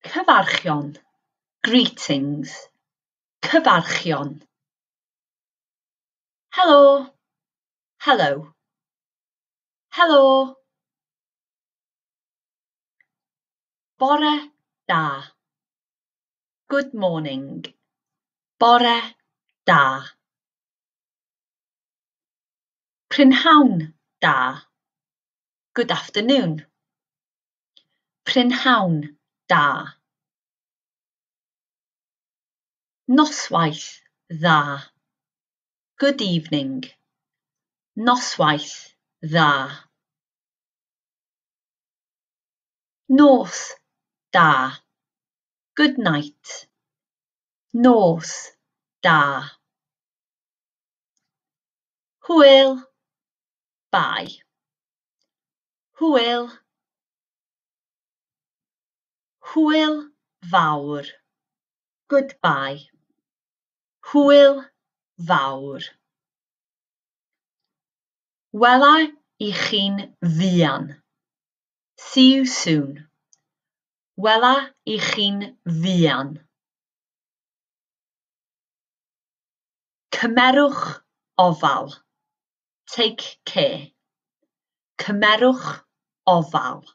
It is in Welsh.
Cyfarchion, greetings. Cyfarchion. Helo, hello. Helo. Bore da. Good morning. Bore da. Prynhawn da. Good afternoon. Prynhawn da. Noswaith dda. Good evening. Noswaith dda. Nos da. Good night. Nos da. Hwyl. Bye. Hwyl. Hwyl fawr. Goodbye. Hwyl fawr. Wela i chi'n fuan. See you soon. Wela i chi'n fuan. Cymerwch ofal. Take care. Cymerwch ofal.